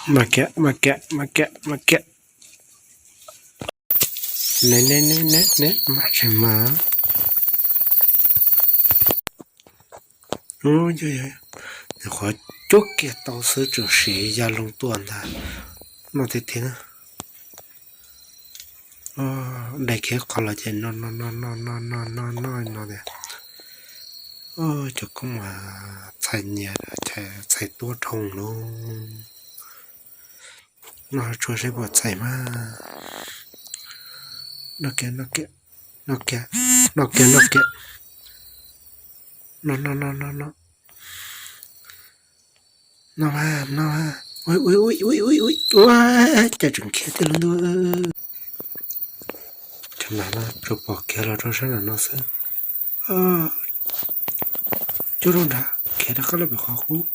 Mas kiag, mas kiag, mas kiag, mas kiag. Ne ne ne ne ne, mas tsis mas. Nyuam qhuav cuab kiag tau xwb tseem siv ya loo tuaj ntag. Noj tiag tiag na. Dai kiag qhov los ces no no no no no no no no no tias. Cov koob mas txhais nyias, txhais tuab dhau lawm. Noj tsuag seb puas txhais mas. Noj kiag, noj kiag, noj kiag, noj kiag, noj kiag. No no no no no. No mas, no mas. Ua cas tseem khiav tiag lub ntuj. Cov nas no tsuas pom khiav los rau sab nram no xwb. Cuab rau nrad, khiav rov qab los pem qhov qub.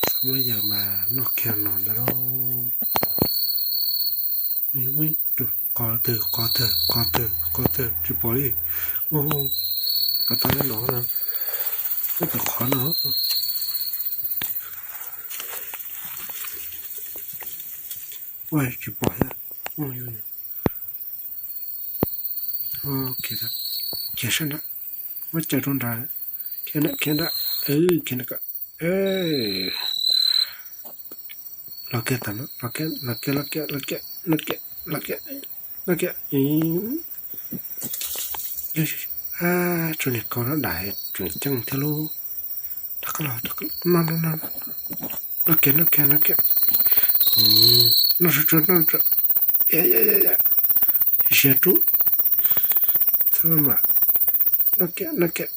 Txhob muab yawm mas noj kiag no ntag lauj. Qhov twg, qhov twg, qhov twg, qhov twg tsis pom li. Ua tas no, ua tas qhov no. Ua tsis pom thiab. Khiav sab nrad, muab caws rau nrad, khiav nrad, khiav nrad, khiav nrad. Los kiag tam no, los kiag, los kiag, los kiag, los kiag, los kiag, los kiag, los kiag. Tsuas niag kaus no dais tseem ceeb thiab lub. Rov qab los, rov qab los, no no no, noj kiag, noj kiag, noj kiag. Noj tsuag tsuag, noj tsuag. Siav rub, txhob maj mam, noj kiag, noj kiag.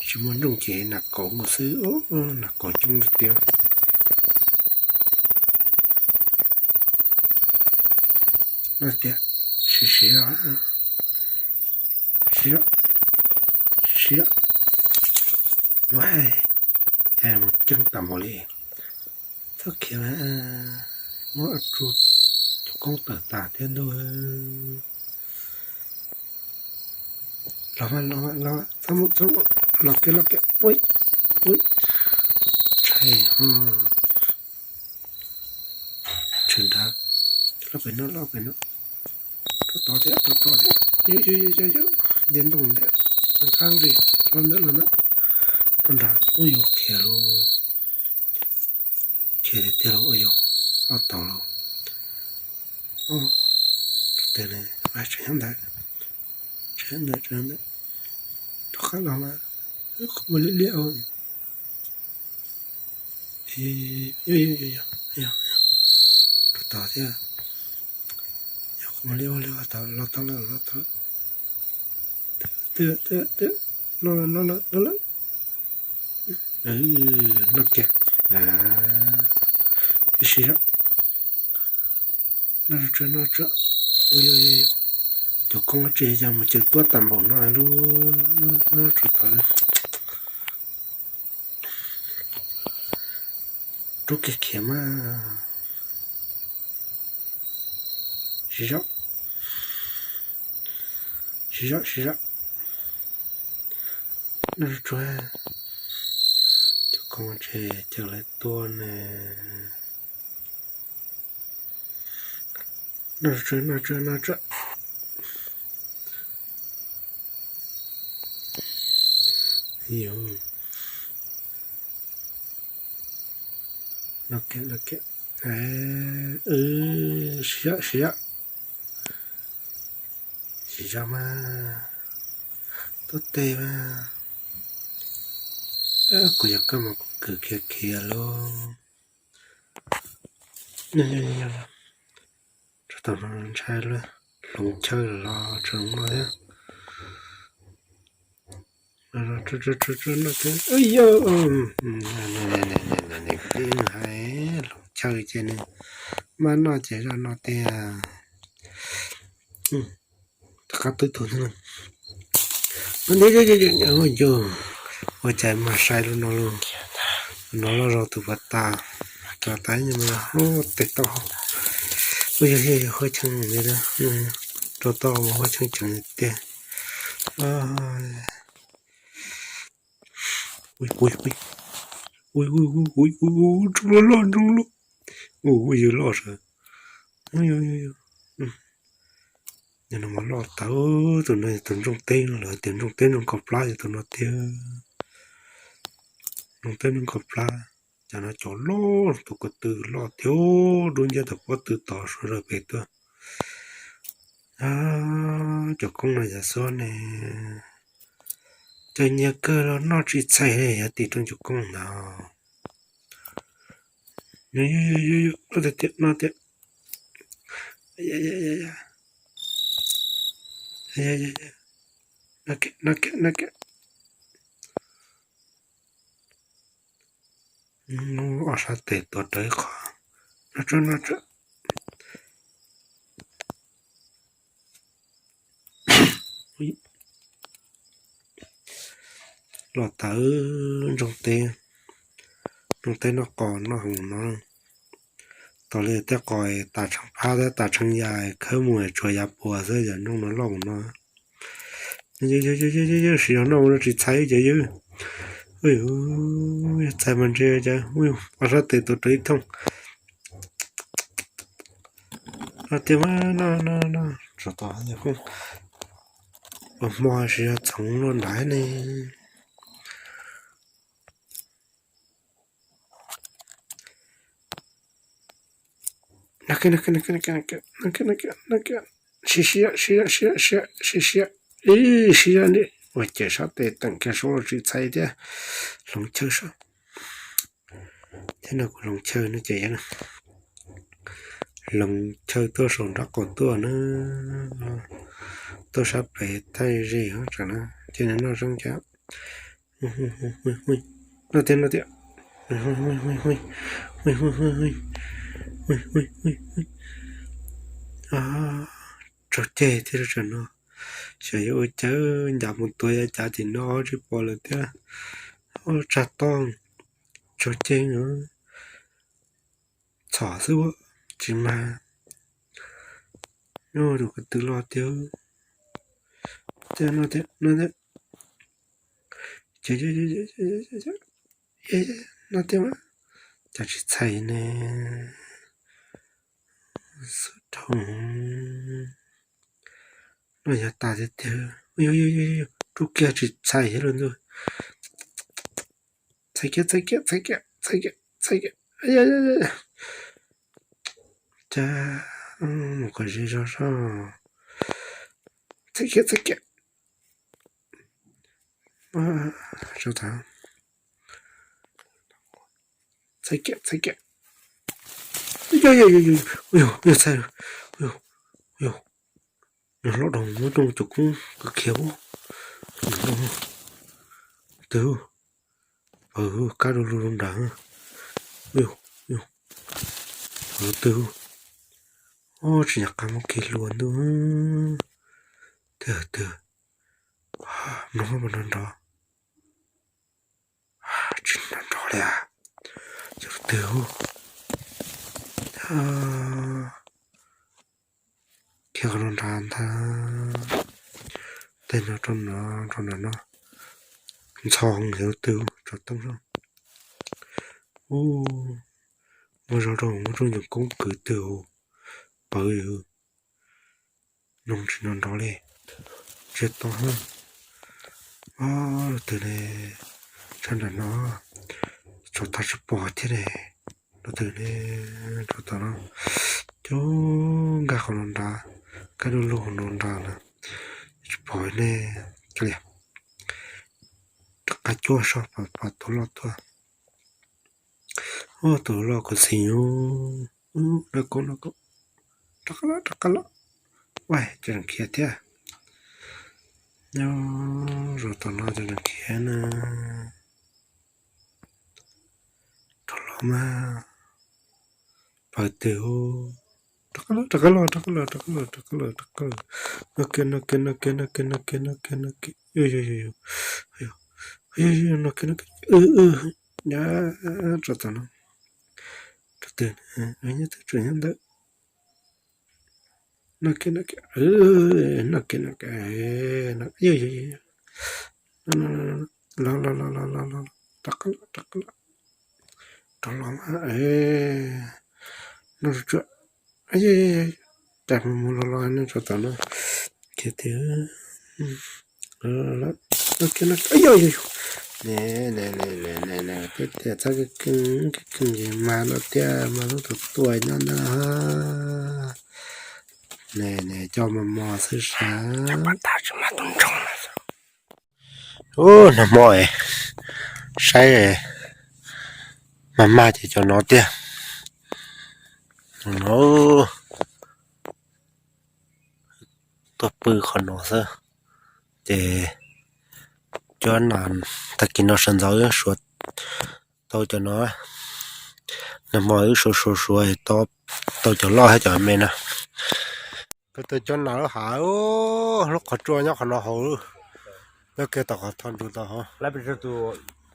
Tsis muaj nrooj ces nas kaus mus xwb, nas kaus coob tiag. No tias, siav siav, siav, siav, ua cas mus ceeb tas npaum li. Txhob khiav mas, muab ob tsuag cov koob tawm tas thiab ntuj. Los mas, los mas, los mas, txhob mus, txhob mus, los kiag, los kiag, ui, ui, ntshai ho. Tshwm nrad, los pem no, los pem no. Rau tod thiab, rau tod thiab, yus yus yus yus, nce ntoo ntawd, qab nqis, los ntawd, los ntawd. Rau nrad, ua yus khiav lauj. Khiav tiag lauj, ua yus, los tau lauj. Tus twg ne, tseem nyob ntawd, tseem nyob ntawd, tseem nyob ntawd. Rov qab los mas, qhov muag liab liab. Rau tod thiab. Yog qhov muag liab ua liab tod, los tau lawm, los tau lawm. Twb, twb, twb, no lawm, no lawm, no lawm. Noj kiag. Ib si zog. Noj tsuag, noj tsuag. Ua yus, yus, yus. Cov koob tsis yog mus caws tuab tas npaum no lub, tsuag tod. Rub kiag khiav mas. Siv zog, siv zog, siv zog. Noj tsuag, cov koob tsis caws lawv tuab ne. Noj tsuag, noj tsuag, noj tsuag. Yus, noj kiag, noj kiag. Siv zog, siv zog. Siv zog mas, tuab teg mas. Kuv yog koj mas kuv khwv khiav khiav lauj. Tsuag tod no ntshai lawm, hloov chaw los tseem no thiab. Yog, hais hloov chaw ces nws maj noj ces zoj no tiag. Rov qab twb tug thiab. Ua cas mas sai lub no lauj. No loj zog tus pas tas, tas tas ib nyuag mus tes tau. Ua yog, yog huab cheej li, rau tau mus huab cheej ceev tiag. Ui, ui, ui. Ui, ui, ui, ui, ui, ntsoog loj loj, ntsoog loj. Ui, ywg loj sav. Yog no mas loj tawv, tus no yog tus ntsoog teb no, lawv tias ntsoog teb ntsoog kaus plab yog tus no tiag. Ntsoog teb ntsoog kaus plab. Cas no cov loj, tus ko tw loj tiag, dub nciab tau pob tw tos suav zawg pem tuaj. Cov koob no yog xub ne, cas nyias kawg los noj tsis txhais li, yog tim rooj cov koob ntag. Tias no tias, no ke, no ke. Ob sab tes tuav rawv ib qho, no tso, no tso. Los tawv, ntsoog teb, ntsoog teb noj qos noj hmoov no. Tos li tej qos tas tsheej phab thiab tas tsheej ya khawb mus tsuas yav puas xwb, yam ntsoog no loj mus no. Yog, yog, yog, yog, yog, siv zog noj ua no tsis txhais ces yog. Ui, yog txhais mas ntshe cas, ui, ob sab tes tuav rawv ib thooj. No tias mas no, no, no, tsov tom ua hmo siv zog txhoov luaj nrad ne. No ke, no ke, no ke, no ke, no ke, no ke, no ke, siv siab, siv siab, siv siab, siv siab, ib siab li ua ces sab tes teem kiag saud los tsis txhais thiab. Hloov chaw saib. Thiab no kuv hloov chaw no ces hloov chaw tuaj saum nraub qaum tuaj na, tuaj sab pem thaij ze tsam no ces nws noj zoo cas. No tias, no tias, tsaug ceg thiab tsam no. Xyov yuav ua cas, ncav mus tuav yav cav tim no tsis pom lawm thiab. Tsag tooj, tsaug ceg, txhom xwb tsis mag. Tus ko tw loj tiag. Tias no tias, no tias, ces no tias mas cas tsis txhais ne. Xwb dhau no yog tas tiag tiag. Rub kiag tsis txhais thiab los ntuj. Txhais kiag, txhais kiag, txhais kiag, txhais kiag, txhais kiag. Cas mus kom ze zog soj. Txhais kiag, txhais kiag. Sab tas. Txhais kiag, txhais kiag. Yog, yog, yog, yog, yog, txhais, yog, yog. Nws hlob dhau muab rooj cov koob kawg khiav ua. Twg, pawg kab du lug nrad. Yog, yog, pawg twg. Tsis nco qab muab kiag hlua ntuj. Twg, twg, mloog puas nrov nrov. Tsis nrov nrov li as. Yog twg. Khiav qhov no nrad ntag. Tej no rau no, rau nram no. Ntxhov heev, yog twg tso tooj zog. Ub, muaj zog rau muaj rooj yoov koob kwv twg, pawv yog. Mloog tsis nrov nrov li. Tsis tau hab. Ob, lub twg ne? Sab nram no tso tag tsis pom thiab ne. Lub twg ne? Rau tom no. Cov nkag qhov no nrad, kab du lug no nrad na. Tsis pom ne. Rov qab cuab soj pom tus loj tuaj. Ub, tus loj khuv xim. Ub, no koob, no koob. Rov qab los, rov qab los. Ua, cov tseem khiav thiab. Nyob zoo tom no cov tseem khiav na. Rov los mas. Pawg twg. Rov qab los, rov qab los, rov qab los, rov qab los, rov qab los, rov qab los. No kiag, no kiag, no kiag, no kiag, no kiag, no kiag, no kiag. Yog, yog, yog, yog. Yog, yog, no kiag, no kiag. Nyob rau tom no. Rau twg, nyob twg, tseem nyob ntawd. No kiag, no kiag, no kiag, no kiag. Yog, yog, yog, yog. Los, los, los, los, los, los, rov qab los, rov qab los. Rov los mas, noj tsuag tsuag, tais mus mus los los noj tsuag tom no, ces tias, peb tias txhob keej keej keej ces mas lawm tiag, mas lub tug tuaj nyob ntawd. Coj mos mos xwb sas. Ub, nag hmo saib mag mag ces cov no tiag. No tuaj pw qhov no xwb. Ces cov nas tag kis no sawv ntxov wb suav tau cov no. Nag hmo wb suav suav suav tau cov loj thiab cov me no. Peb tuaj cuab nas lub hav, lub qhov tsua nyob qhov no hauv, nyob kiag tom qhov tho nrug tau hauv.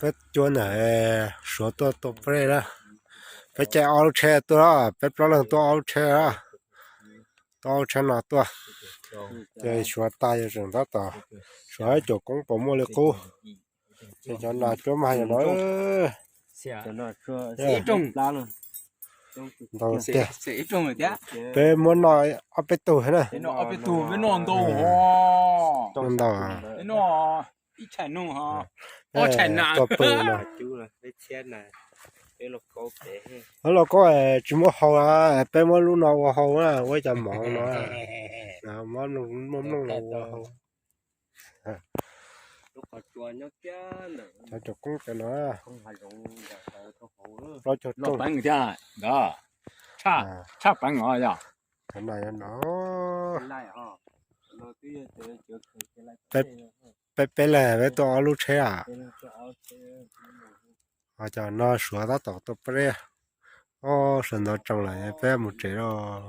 Peb cuab ntawm suav tuaj tua prej na. Peb caij ob lub tsheb tuaj, peb plaub leeg tuaj ob lub tsheb, tuaj ob lub tsheb no tuaj. Ces suav tag yog tseem tab tom suav ib cuam koob puas muaj li qub. Ces cov nas cuab mag yog no ntau tiag. Peb muab noj ob peb tug na. Ntau. Tua pw no. Lub lauj kaub tsis muab hau, peb muab lub no ua hau na, ua cov mov no, muab mloog ua hau. Cov cuam koob cov no, plaub caug rooj. Tshaj peev os yog. Peb peb leeg peb tuaj ob lub tsheb a. Cov no suav tab tom tua peb, ob sawv ntxov tsoos lawm peb mus tsev lauj.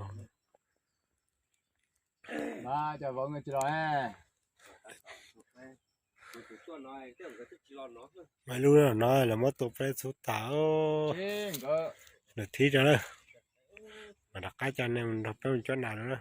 Mas lub no lawv muab tua peb txhub tas, lawv thib rau na. Mas rov qab coj nej mus nrog peb mus cuab nas no na.